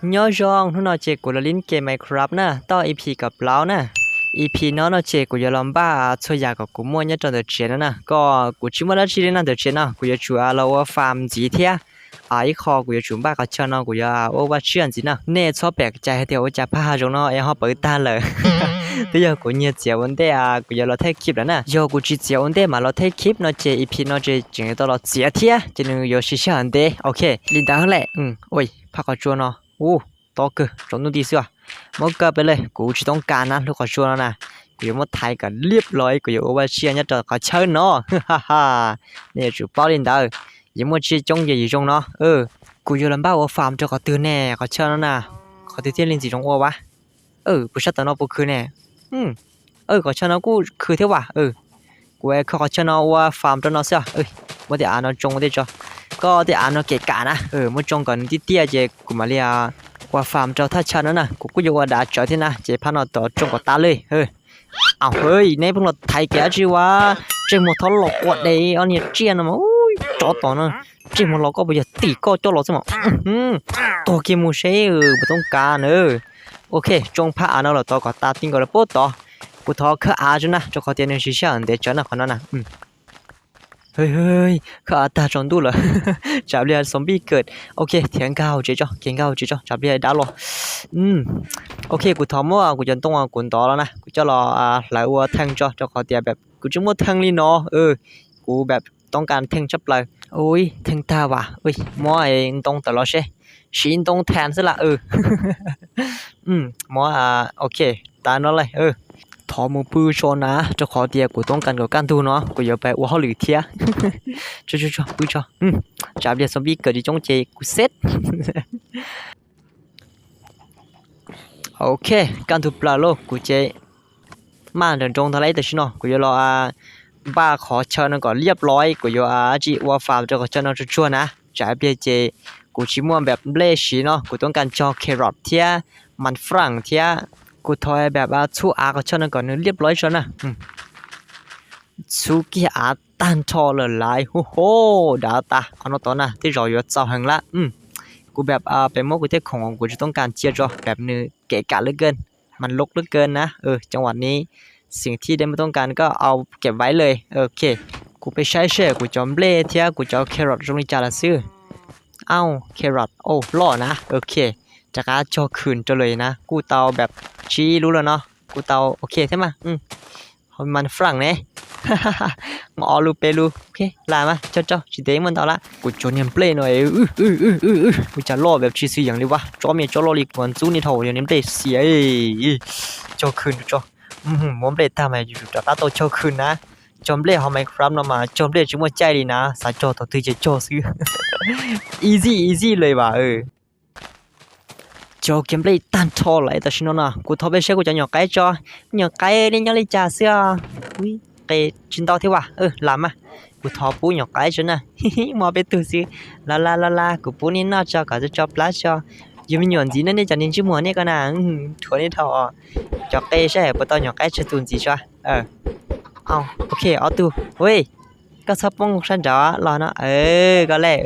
Nyob zoo, hnub no ces kuv los lib game Minecraft na, toj E P kaum plaub na. E P no no ces kuv yuav los npaj txhua yam kom kuv muaj nyob rau ntawm tsev no na. Koj, kuv tsis muaj dab tsi li no, ntawm tsev no kuv yuav tsum los ua farm ntxiv thiab. Ib qho kuv yuav tsum npaj qhov chaw no kuv yuav ua vaj tshiab ntxiv na. Nej txhob pem cai hais tias ua cas phaj hav zoov no es ho pawv tag lawm. Twb yog kuv nyiag txiav ua ntej kuv yuav los thaij clip lawm na. Yog kuv tsis txiav ua ntej mas los thaij clip no ces E P no ces tseem yuav tau los txiav thiab ces nws yuav siv sij hawm ntev. Ok, li ntawd lawm. Ui, phaj qhov tsua no. Ub, tob kawg, tsaus ntuj nti xwb os. Muab kaw pem lawm, kuv tsis toob kas na lub qhov tsua no na. Kuv yuav muab thaiv kom liab los kuv yuav ua vaj tshiab nyob rau qhov chaw no. Nej yuav tsum paub li ntawd. Yus muaj tsiaj coob ces yus zoo no. Kuv yuav los npaj ua farm rau qhov twg ne, qhov chaw no na, qhov twg thiaj li ntxim zoo ua vas? Puas sab tom no puas khwv ne? Qhov chaw no kuj khwv thiab vas. Kuv kho qhov chaw no ua farm rau no xwb. Muab tej av no tsoo tej tso. Koj, tej av no kev kam na, muab tsoo kom nws tiaj tiaj ces kuv mam li ua farm rau thaj chaw no na. Kuv kuj yuav ua dav tsawv thiab na ces phaj no tod tsoo kom tas li. Au, neb pheej los thaiv kev dab tsi ua? Ntsej muag thov los quaj de ob niag tsiaj no mas, tsov tom no. Ntsej muag los koj puas yog tim koj coj los xwb mas. Tuag kiag mus seb puas toob kas na. Ok, tsoo phaj av no los tod kom tas ti nkaus lawm puag tod. Kuv thov khawb av tso na rau qhov tias nws siv sij hawm ntev tsawv na qhov no na. Khawb av tag tsaus ntuj lawm. Tsam pliag zombie kawm. Ok, thiab nkag hauv tsev tso, khiav nkag hauv tsev tso, tsam pliag dab los. Ok, kuv thov muab kuv cov ntoo kuv ntov los na kuv coj los hlawv ua theej tso rau qhov tias kuv tsis muaj theej li no. Kuv pab toob kas theej tshaj plaws. Ui, theej tag vas. Muab ntoo tawm los seb, siv ntoo thav xwb lawm. Muab, ok, tas no lawm. Thov mus pw tso na rau qhov tias kuv toob kas kom kaj ntug no kuv yuav pab ua hauj lwm thiab. Pw tso, tsam pliag zombie kawm tsis coob ces kuv xeb. Ok, kaj ntug plaws lauj, kuv ces maj nrawm nroos ntag lauj. Tam sim no kuv yuav los npaj qhov chaw no kom liab los, kuv yuav tsis ua farm rau qhov chaw no tsuag tsuag na. Tsam pliag ces kuv tsis muaj pab nplej siv no, kuv toob kas cog carrot thiab mas fraj thiab. Kuv thov pab txhub av qhov chaw no kom nws liab los tso na. Txhub kiag av tag nrho lawm lauj. Hu ho, dav tas, qhov no tod na tej zaum yuav txaus heev lawm. Kuv pab peb muab kuv tej khoom uas kuv tsis toob kas cia tso, pab nws kev kam lub kawg, mas loj lub kawg na. Cov uas nej xim thij dej muaj toob kas koj au kev vaib lawm. Ok, kuv pab saib seb kuv cov nplej thiab kuv cov carrot zoo li cas lawm xwb. Au, carrot, au, loj na. Ok, rov qab cog khwm rau lawm na, kuj tau pab tsib lub lawm no, kuj tau ok thiab mas. Ho mas fraj ne, ob lub peb lub, ok, lam mas cog rau tsis ntev muaj ntau lawm. Kuv cov niag nplej no, ua cas loj pab tsis xwm yeem li vas, tsob me tsob loj li kuv ntxub niag dhau yog niag nplej xiav. Cog khwm rau tso. Muab nplej tag mas yuav tsum rov qab tau cog khwm na. Cog nplej hauv Minecraft no mas cog nplej tsis muaj caij li na, xav cog thaum twg ces cog xwb. Easy easy li vas. Cog kiag nplej tag nrho lawm tam sim no no, kuv thov pab saib kuv cov nyuam qaib tso. Nyuam qaib nej nyob li cas xwb os? Qe tsis ntau thiab vas, lam mas. Kuv thov pub nyuam qaib tso na. Muaj peb tug xwb. Los las los las, kuv pub nej noj tso kom tso plab tso. Yus me nyuam ntxiv nej cov niag ntsej muag nej ko na, thuav nej dhau. Cov qe saib puas tau nyuam qaib tsawg tus ntxiv tso. Ok, ob tug. Ui, koj txhob poob sab nraud los no, koj lej.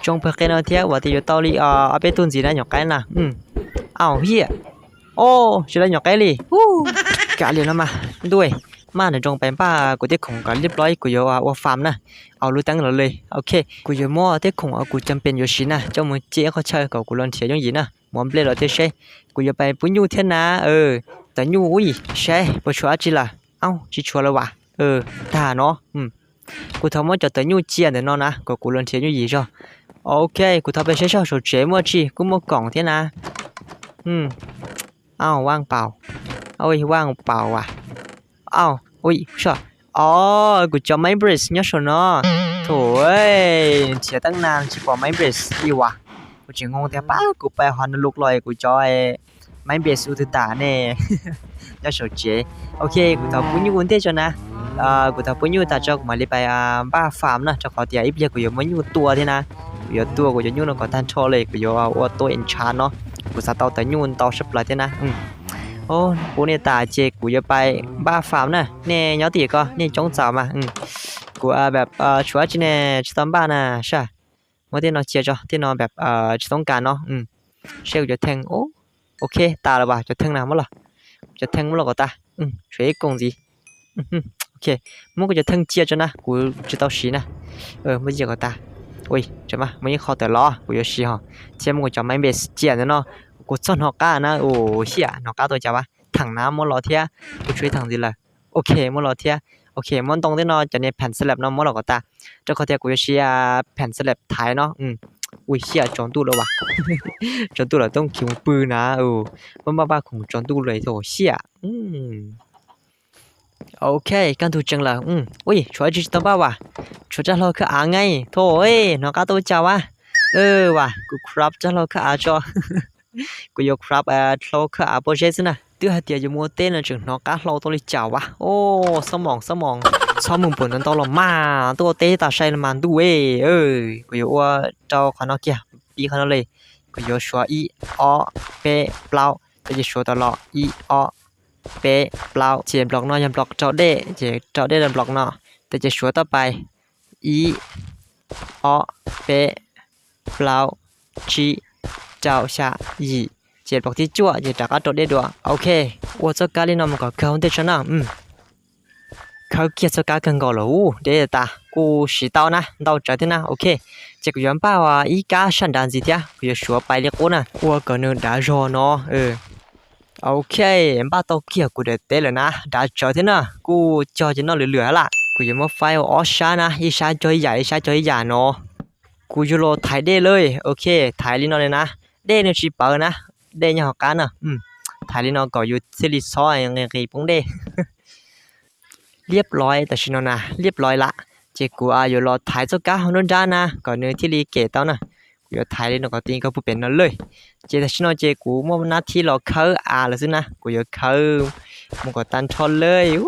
Tsoo pawg qe no thiab ua tias yuav tau li ob peb tug ntxiv na nyuam qaib na. Au hiam, o, tsis tau nyuam qaib li. Kav liam no mas ntuj, maj nrawm nroos pab npaj kuv tej khoom kom liab plob kuv yuav ua farm na. Au lub teeb los li. Ok, kuv yuav muab tej khoom uas kuv cam pem yuav siv na coj mus cia ib qhov chaw kom kuv los nrhiav yooj yim na. Muab nplej los thiab seb. Kuv yuav pab pub nyuj thiab na. Tawm nyuj, ui, saib puas tshuav dab tsi lawm. Au, tsis tshuav lawm vas. Tag no. Kuv thov muab cov tawm nyuj cia ntawm no na kom kuv los nrhiav yooj yim zog. Ok, kuv thov pab saib saum tsev muaj tsi, kuj muaj koom thiab na. Au, vaj paus. Vaj paus as. Au, ui, o, kuv cov maimbris nyob saum no. Thaum nrhiav teeb na tsis pom maimbris li vas. Kuv tseem ngoo tias pab kuv pab ho nws lus los kuv cov maimbris ua twg tas ne. Nyob saum tsev. Ok, kuv thov pub nyuj ua ntej tso na. Kuv thov pub nyuj tas tso kuv mam li pab npaj farm na, rau qhov tias ib pliag kuv yuav muab nyuj tua thiab na. Kuv yuav tua kuv cov nyuj no kom tag nrho li, kuv yuav ua tua enchant no. Kuv xav tau tawm nyuj ntau sab plaws thiab na. Pub nej tas ces kuv yuav pab npaj farm na, nej nyob tim ko nej coob txaus mas. Kuv pab tshuav dab tsi ne, tsis tau npaj na sas. Muab tej no cia tso, tej no pab tsis toob kas no. Seb kuv cov theej, ok, tas lawm as, cov theej na muab los, cov theej muab los kom tas, tshuav ib kooj ntxiv. Ok, muab kuv cov theej cia tso na, kuv tsis tau siv na. Muab cia kom tas. Ui, muaj ib qho tawm los kuv yuav siv ho, thiab muab kuv cov maiv npe cia ntawm no. Kuv txog hnov qab na, ua xiam, hnov qab tau cas as, theem na muab los thiab, kuv tshuav ib theem ntxiv lawm. Ok, muab los thiab. Ok, muab ntoo thiab no, cov niag pheem xab lev no muab los kom tas, rau qhov tias kuv yuav siv pheem xab lev thaiv no. Ui xiam, tsaus ntuj lawm as, tsaus ntuj lawm, toob khiv mus pw na. Npaj npaj khoom, tsaus ntuj lawm, thaum xiam. Ok, kaj ntug tsees lawm. Ui, tshuav tsis tsis tau npaj as, tshuav rab hlau khawb av nqaij. Thaum hnov qab tau cas as, as, kuv crop rab hlau khawb av tso. Kuv yuav crop hlau khawb av pob zeb xwb na. Twb hais tias yuav mus ua teb no tseem hnov qab hlau tau li cas as. Xob moos xob moos, txhob mus npaum ntawd ntau los mas, tuaj ua teb tas sai los mas ntuj. Kuv yuav ua rau qhov no kiag, pib qhov no li. Kuv yuav suav ib, ob, peb, plaub, ces suav tau los ib, ob, peb, plaub, ces nplos no yog nplos rau dej, ces rau dej rau nplos no, ces suav tau pais ib, ob, peb, plaub, tsib, rau, xya, yim, ces nplos thib cuaj ces rov qab rau dej dua. Ok, ua txoj kab li no mus kom kawg ua ntej tso na. Khawb kiag txoj kab kawg nkaus lawm, deb tas, kuj siv tau na, ntau tsawv thiab na. Ok, ces kuv yuav npaj ib kab sab nrad ntxiv thiab, kuv yuav suav pais li qub na, ua kom nws dav zog no. Ok, npaj tau kiag kuv daim teb lawm na, dav tsawv thiab na, kuj cog ces noj lwm lwm lawm. Kuv yuav muab faib ua ob sab na, ib sab cog ib yam, ib sab cog ib yam no. Kuv yuav los thaiv dej lawm. Ok, thaiv li no li na, dej nws tsis pawv na, dej nyob hauv qab na. Thaiv li no kom yus thiaj li xob nqis nqis poob dej. Liab lais tam sim no na, liab lais lawm, ces kuv yuav los thaiv txoj kab hauv nruab nrab na kom nws thiaj li kem tau na. Kuv yuav thaiv li no kom ti nkawg puag pem no lawm. Ces tam sim no ces kuv muaj nab thib los khawb av lawm xwb na, kuv yuav khawb mus kom tag nrho lawm.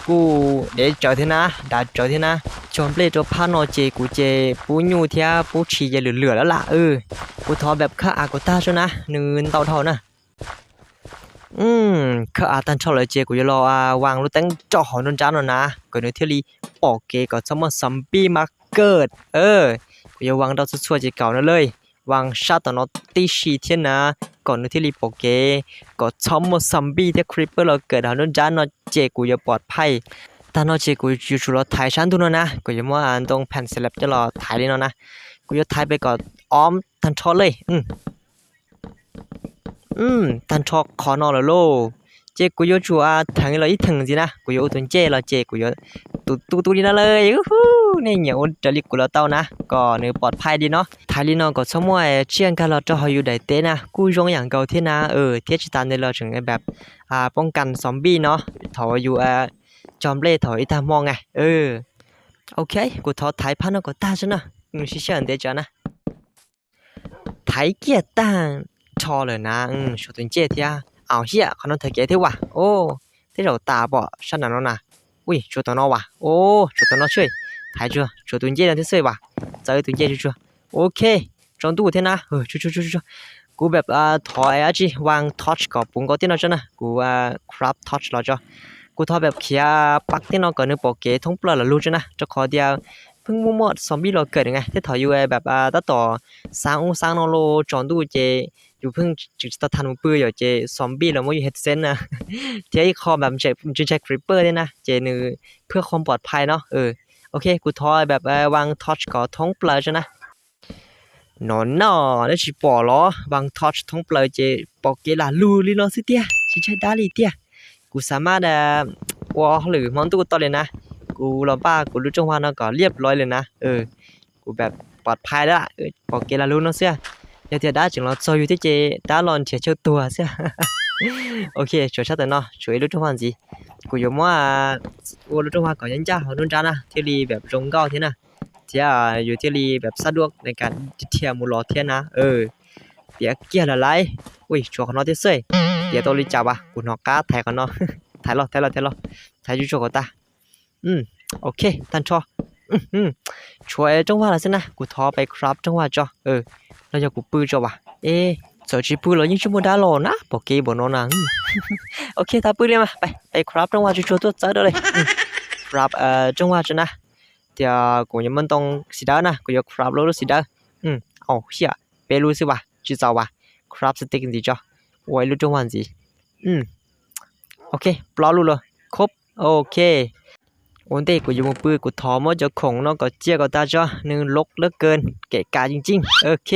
Kuj dev tsawv thiab na, dav tsawv thiab na. Cog nplej rau phab no ces kuv ces pub nyuj thiab pub tshis ces lwm lwm lawm lawm. Kuv thov npam khawb av kom tag tso na, nws ntau dhau na. Khawb av tag nrho lawm ces kuv yuav los vaa lub teeb rau hauv nruab nrab no na, kom nws thiaj li pom kev kom txhob muaj zombie market. Kuv yuav vaa rau txhua txhua ces kaum no lawm, vaa sab tom no tib si thiab na, kom nws thiaj li pom kev, kom txhob muaj zombie thiab creeper los kawm hauv nruab nrab no ces kuv yuav pov phais. Tag no ces kuv yuav tsum los thaiv sab ntug no na, kuv yuav muab ntoo pheem xab lev coj los thaiv li no na. Kuv yuav thaiv pem kom ob tag nrho lawm. Tag nrho qhov no lawm lauj. Ces kuv yuav tsum theev los ib theem ntxiv na, kuv yuav ua tus ncej los ces kuv yuav tus tu tu li no lawm. Nej nyiam ua raws li kuv los tau na, kom nws pov phais li no. Thaiv li no kom txhob muaj tsiaj nkag los rau hauv yus daim teb na, kuj zoo yam nkaus thiab na, thiab tsis tas ntawd los tseem npam poob kas zombie no thaum yus cog nplej thaum ib tag hmo na. Ok, kuv thov thaiv phab no kom tag tso na, sib sij hawm ntev tso na. Thaiv kiag tag nrho lawm na, suav tus ncej thiab. Au hiam, qhov no thaiv kev thiab as. Tej zaum tas pom sab nram no na. Ui, tshuav tom no as. Tshuav tom no xwb. Thaiv tsuag, tshuav tus ncej no thiab xwb as. Txawv tus ncej tsuag tsuag. Ok, tsaus ntuj thiab na. Tsuag tsuag tsuag tsuag. Kuv npam thov dab tsi vaa torch kom puv nkaus tej no tso na, kuv crop torch los tso. Kuv thov npam khiav pab tej no kom nws pom kev thoob plaws los lug tso na, rau qhov tias pheej muaj muaj zombie los kawm na, thiab thaum yus npam tab tom xav ub xav no los tsaus ntuj ces yus pheej tseem tsis tau tha mus pw yom, ces zombie los muab yus head xeeb na, thiab ib qho npam ntshai creeper thiab na, ces nws phwj qhov pov phais no. Ok, kuv thov npam vaa torch kom thoob plaws tso na. No no, nej tsis pom los, vaa torch thoob plaws ces pom kev lam lug li no xwb tiag, tsis ntshai dab li tiag. Kuv xav mas ua hauj lwm hmo ntuj tau li na. Kuv los npaj kuv lub rooj vag no kom liab lais li na. Kuv npam pov phais lawm, pom kev lam lug no xwb. Yog tias dab tseem los txog yus thiab ces dab los nrhiav chaw tuag xwb. Ok, tshuav sab tom no tshuav ib lub rooj vag ntxiv. Kuv yuav muab ua lub rooj vag kom ncaj ncaj hauv nruab nrab na thiaj li npam zoo nkauj thiab na, thiab yus thiaj li npam xab duab dhia mus los thiab na. Piav kiag lawm lauj. Ui, tshuav qhov no thiab xwb. Piav tau li cas as, kuv hnov qab thaiv qhov no. Thaiv los thaiv los thaiv los, thaiv tsuag tsuag kom tag. Ok, tag nrho. Tshuav rooj vag lawm xwb na, kuv thov pais crop rooj vag tso. Los yog kuv pw tso as. E, txawm tsis pw los yeej tsis muaj dab los na, pom kev npaum no na. Ok, thaum pw li mas pais crop rooj vag tsuag tsuag tuaj txawb dua li. Crop rooj vag tso na. Tias kuv yuav muab ntoo xim dawb na, kuv yuav crop lub lub xim dawb. Au hiam, peb lub xwb as, tsis txaus as. Crab stick ntxiv tso, ua ib lub rooj vag ntxiv. Ok, plaub lub los khob. Ok, ua ntej kuv yuav mus pw, kuv thov muab cov khoom no kom ciaj kom tas tso, nws loj lawv kawg, kev kam tseem ceeb. Ok,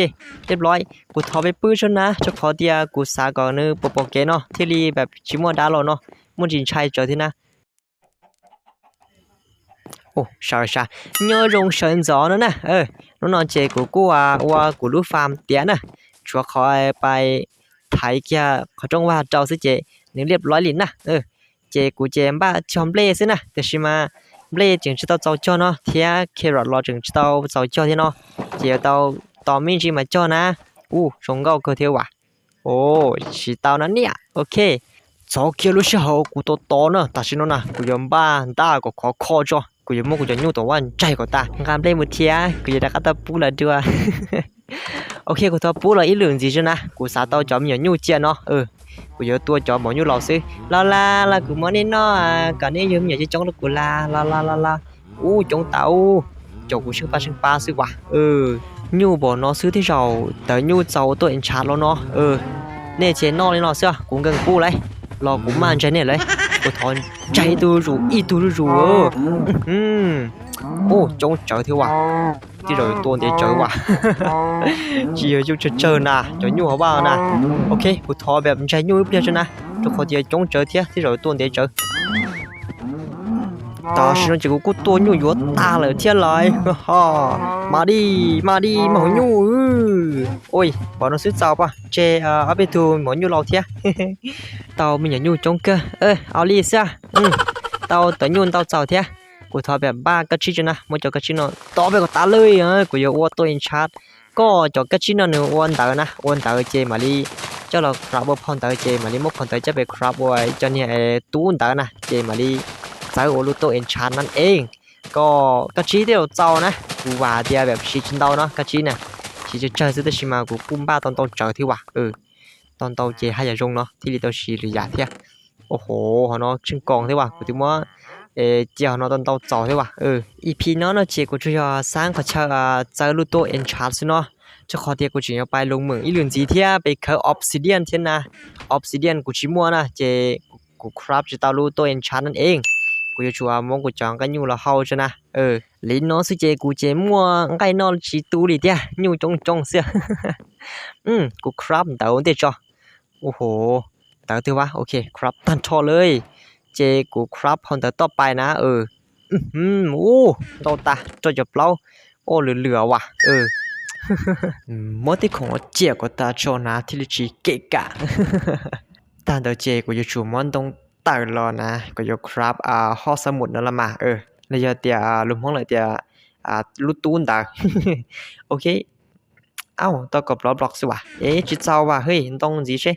ib los kuv thov peb pw tso na, rau qhov tias kuv xav kom nws pom pom kev no thiaj li tsis muaj dab los no, muaj ntsis ntshai tsawv thiab na. Sawv, sawv, nyob zoo sawv ntxov no na. Hnub no ces kuv kuj ua kuv lub farm tiav na, tshuav qhov pais thaiv kiag qhov rooj vag rau xwb ces nws liaj loib li na. Ces kuv ces npaj cog nplej xwb na, tiam sis mas nplej tseem tsis tau txaus cog no thiab, carrot los tseem tsis tau txaus cog thiab no, ces yuav tau tos me ntsis mas cog na. Ua zoo nkauj kawg thiab as. Tsis tau na niam. Ok, txov kiag lub sij hawm kuv tos tos na, tam sim no na kuv yuav npaj ntaj kom khov kho tso, kuv yuav muab kuv cov nyuj tom vaj ntsaig kom tas, nqa nplej mus thiab kuv yuav rov qab tau pub lawv dua. Ok, kuv thov pub los ib lwm ntxiv tso na, kuv xav tau cov me nyuam nyuj cia no. Kuv yuav tua cov mos nyuj laus xwb. Los las los kuv muab nej noj, kom nej yug me nyuam coob coob rau kuv las, los los los los. Ub, coob tas, cov kuv seej pab seej pab xwb as. Nyuj npaum no xwb tej zaum tawv nyuj txaus tuaj enchant los no. Nej ces noj li no xwb, kuv nkees pub lauj, los kuv maj ntsaig nej lauj, kuv thov ntsaig ib tug zuj zus, ib tug zuj zus. Ub, coob tsawv thiab as, tej zaum tua ntev tsawv as. Tsis yog nyuj tsawg tsawg na, cov nyuj hauv vaj na. Ok, kuv thov peb ntsaig nyuj ib pliag tso na, rau qhov tias coob tsawv thiab tej zaum tua ntev tsawv. Tam sim no ces kuv kuj tua nyuj yuav tag lawm thiab lauj. Mas di, mas di, mas hauv nyuj. Ua npaum no xwb txaus pob, tseg ob peb tug mos nyuj laus thiab. Tau me nyuam nyuj coob kawg, au li xwb. Tau tawv nyuj ntau txaus thiab. Kuv thov peb npaj kab tsib tso na, muab cov kab tsib no tov peb kom tas li. Kuv yuav ua tuaj enchant, koj cov kab tsib no nws ua ntawv na, ua ntawv ces mam li coj los craft ua phau ntawv, ces mam li muab phau ntawv coj pem craft ua cov niag tub ntawv na, ces mam li txawv ua lub tuaj enchant nanv ev. Koj kab tsib tej zaum txaus na, kuv vam tias peb siv tsis ntau no kab tsib na, siv tsawg tsawg xwb, tab sis mas kuv kuj npaj tau ntau tsawv thiab as. Tau ntau ces haj yam zoo no thiaj li tau siv lwm yam thiab. Ua hauv no tseem koom thiab as, kuv twb muab cia hauv no tau ntau txaus thiab as. E P no no ces kuv tsuas yog xav qhov chaw txawv lub tuaj enchant xwb no, rau qhov tias kuv tseem yuav pais loo meem ib lwm ntxiv thiab pem khawb obsidian thiab na. Obsidian kuv tsis muaj na, ces kuv craft tsis tau lub tuaj enchant nanv ev. Kuv yuav tsum muab kuv cov nqaij nyuj los hau tso na. Li no xwb ces kuv ces muaj nqaij noj tsis tu li thiab, nyuj coob coob xwb. Kuv craft ntawv ua ntej tso. Ua hauv ntawv twg as? Ok, craft tag nrho li. Ces kuv craft phau ntawv toj pais na. Ub, ntau tas rau cov plaub. Ua lwm lwm as. Muab tej khoom no ciam kom tas tso na thiaj li tsis kev kam. Tag ntawd ces kuv yuav tsum muab ntoo tawm los na, kuv yuav craft hot xab mus no los mas, los yog tias lus Hmoob lawm tias lub tub ntawd. Ok, au, tau kaum plaub block xwb as. Es tsis txaus as, hwj, ntoo ntxiv seb.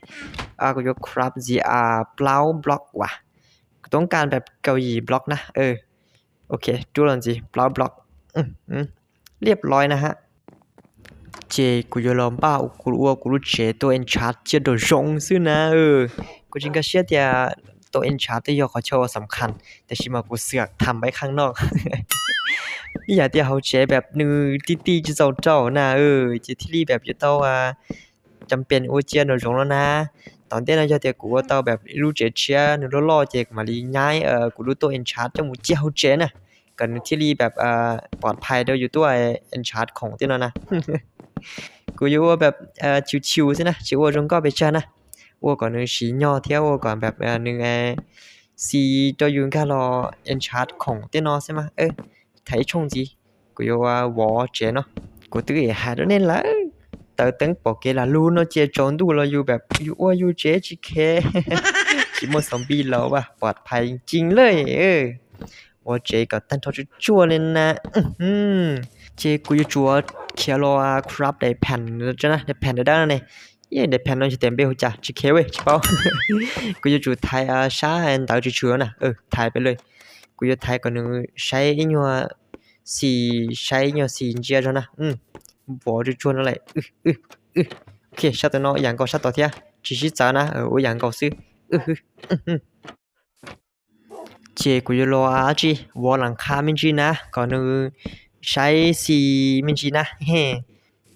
Kuv yuav craft ntxiv plaub block as. Kuv toob kas peb kaum yim block na. Ok, rub los ntxiv plaub block. Liab loi na ha. Ces kuv yuav los npaj kuv ua kuv lub tsev tuaj enchant cia nraum zoov xwb na. Kuv tsis nkag siab tias tuaj enchant twb yog qhov chaw uas xam khas, tiam sis mas kuv xwm tham npaib qhaj no. Ib yam tias hauv tsev peb nws ti ti tsis txaus rau na, ces thiaj li peb yuav tau cam pes ua cia nraum zoov no na. Tom ntej no yog tias kuv ua tau peb lub tsev tshiab nws loj loj ces kuv mam li nyab kuv lub tuaj enchant coj mus cia hauv tsev na, kom nws thiaj li peb pov phais rau yus tuaj enchant khoom tej no na. Kuv yuav ua peb chiv chiv xwb na, tsis ua zoo nkauj pes tsawg na, ua kom nws siv nyog thiab ua kom peb nws xis rau yus nkag los enchant khoom tej no xwb mas. Thaiv ib tshooj ntxiv, kuv yuav vov tsev no. Kuv twb hais rau nej lawm, taws teeb pom kev lam lug no cia tsaus ntuj los yus peb yus ua yus tsev tsis khev, tsis muaj zombie los as, pov phais ncig lawm. Ua tsev kom tag nrho tsuag tsuag li na. Ces kuv yuav tsum khiav los craft daim pham no, daim pham dawb dawb no ne. Daim pham no yog tias npe hu cas tsis khev, tsis paub. Kuv yuav tsum thaiv sab ntawv tsw tshwm na, thaiv peb lawm. Kuv yuav thaiv kom nws saib ib nyuag xis, saib ib nyuag xis ntsia zog na. Vov tsuag tsuag no lawm. Ok, sab tom no ua yam nkaus sab tod thiab, tsis sib txawv na, ua yam nkaus xwb. Ces kuv yuav los dab tsi, vov las qha me ntsis na kom nws saib xis me ntsis na.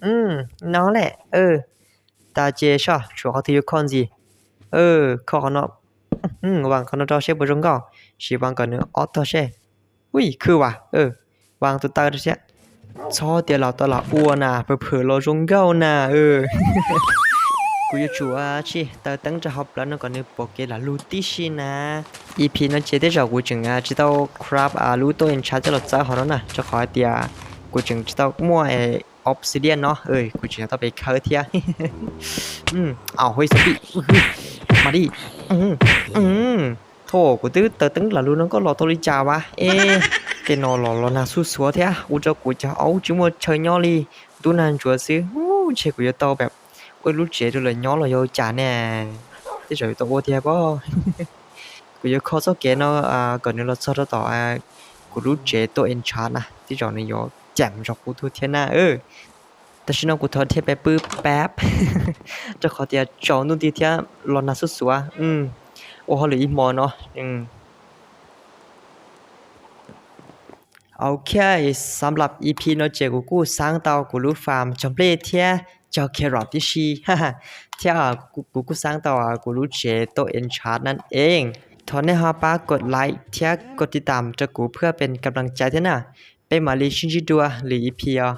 No lawm. Tas ces soj tshuav qhov twg yuav kho ntxiv. Kho qhov no. Vas qhov no rau seb puas zoo nkauj, sim vas kom nws ob tog seb. Ui, khw vas. Vas tus taw rau thiab. Txhob tias los tau los ua na, pw phwm los zoo nkauj na. Kuv yuav tsum ua tsis taw teeb rau hauv plawv no kom nws pom kev lam lug tib si na. E P no ces tej zaum kuv tseem tsis tau craft lub tuaj enchant coj los txawb hauv no na, rau qhov hais tias kuv tseem tsis tau muaj obsidian no, kuv tseem tau pes khawb thiab. Au, hoj xo pij, mas di. Tho, kuv twb taw teeb lam lug no koj los tau li cas vas? E, tej no los los nag xuj xuav thiab, ua rau kuv cov aub tsis muaj chaw nyob li, tub nag ntsuav xwb. Ntshe kuv yuav tau pem ua lub tsev rau lawv nyob los yog cas ne? Tej zaum yuav tau ua tiag pob. Kuv yuav kho txoj kev no kom nws los txog rau tom kuv lub tsev tuaj enchant na, tej zaum nws yuav cam zog kuv tug thiab na. Tam sim no kuv thov dhia pes pw pab, rau qhov tias tsaus ntuj nti thiab los nag xuj xuav. Ua hauj lwm ib hmo no. Ok, ສຳລັບ EP no ces kuv kuj xaav tau kuv lub farm cog nplej thiab cog carrot tib si, thiab kuv kuj xaav tau kuv lub tsev tuaj enchant nanv eej. Thov nej ho pab กด like thiab กด ติดตาม rau kuv ເພື່ອເປັນກຳລັງໃຈ thiab na. Peb mam li sib ntsib dua lwm EP os.